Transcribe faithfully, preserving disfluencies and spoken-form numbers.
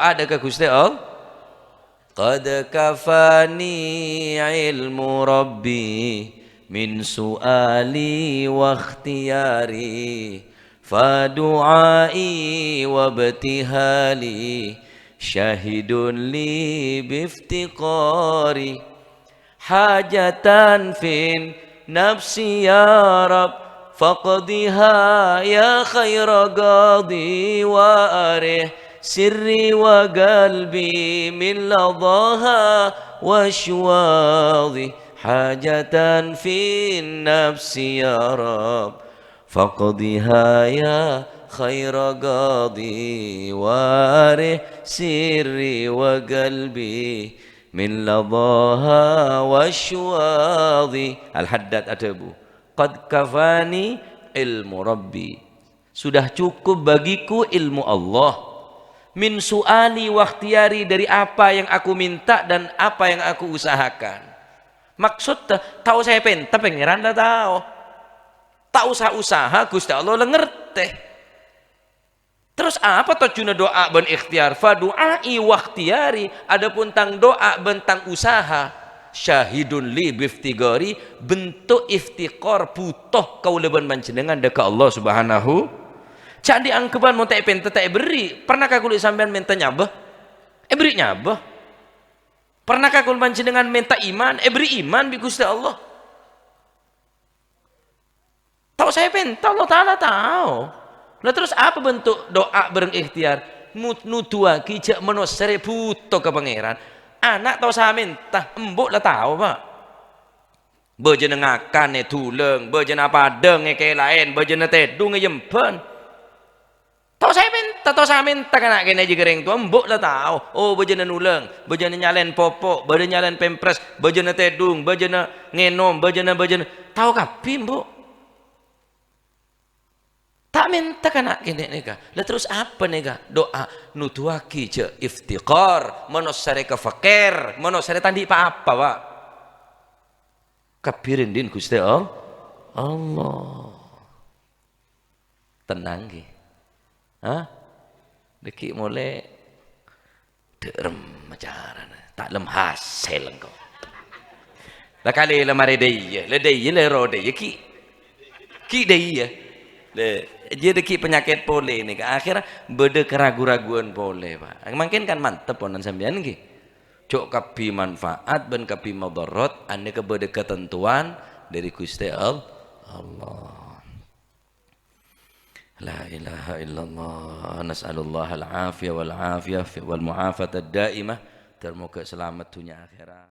Adhâ ka Ghustè Allah. Qad kafani ilmu Rabbi min su'ali wa ikhtiyari, fa du'ai wa ibtihali syahidun li biftiqari. Hajatan fin nafsi ya Rabb, faqdiha ya khaira qadi, wa arih sirri wa qalbi min ladhaha wa syuwadhi. Hajatan fin nafsi ya Rabb, faqdiha ya khaira qadi, wa arih sirri wa qalbi min ladhaha wa syuwadhi. Al-Haddad adhâbu, "Qad kafani ilmu Rabbi." Sudah cukup bagiku ilmu Allah. Min su'ali wa ikhtiyari, dari apa yang aku minta dan apa yang aku usahakan. Maksudnya, tao saya penta Pangeran la tao. Tak usah usaha, Ghustè Allah la ngertè. Terros apa tojjhuna du'a bân ikhtiar? Fa du'ai wa ikhtiyari, adapun tang du'a bân tang usaha, syahidun li biftiqari, bentuk iftiqar, buto kaulâ bân panjhennengngan dâ' ka Allah Subhanahu. Jhâ' andi' angghebbhân mon ta' èpenta ta' èberri'. Pernah kaulâ sampèyan menta nyabâ? Èberri' nyabâ. Pernah kaulâ panjhennengngan menta iman? Èberri' iman bi' Ghustè Allah. Tao saya penta, Allah Ta'ala tao. Lah terros apa bentuk du'a bâreng ikhtiar? Mu-, nuduwaghi jhâ' manossa rè buto ka Pangeran. Ana' tao saya menta, embu' la tao, Pak. Bâjâna ngakan èdulâng, bâjâna padâng èkèlaèn, bâjâna tèdung èyembhân. Tao saya penta, tao saya menta ka na' kènè' jiyâ ka rèng towa, embu' la tao. Oh, bâjâna nulâng, bâjâna nyalèn popo', bâjâna nyalèn pempres, bâjâna tèdung, bâjâna ngènom, bâjâna, bâjâna. Tao kabbhi, embu'. Ta' menta ka na' kènè' nèka. Lah terros apa nèka? Du'a nuduwaghi jhâ' iftiqar, manossa rè ka fakèr, manossa rè ta' andi' pa-apa, Pak. Kabbhi rèn-dhin Ghustè All-, Allah. Tenang, ghi. Hah? Dâgghi' molè dâ'remma carana. Ta' lem hasèl engko'. La kalè la marè dâ' iyâ, la dâ' iyâ, la ro dâ' iyâ, ghi'. Ghi' dâ' iyâ. La, jiyâ dâgghi' panyakèt polè nèka. Akhèrra bâdâ karagu-raguwân polè, Pak. Mangkèn kan mantep ponan sampèyan, ghi. Jhâ' kabbhi manfaat bân kabbhi madharat, anèka bâdâ katantowan dâri Ghustè All-, Allah. La ilaha illallah. Nas'alullaha al-afiyah wal afiyah wal mu'afata daimah. Ter-, moga salamet dhunnya akhèrat.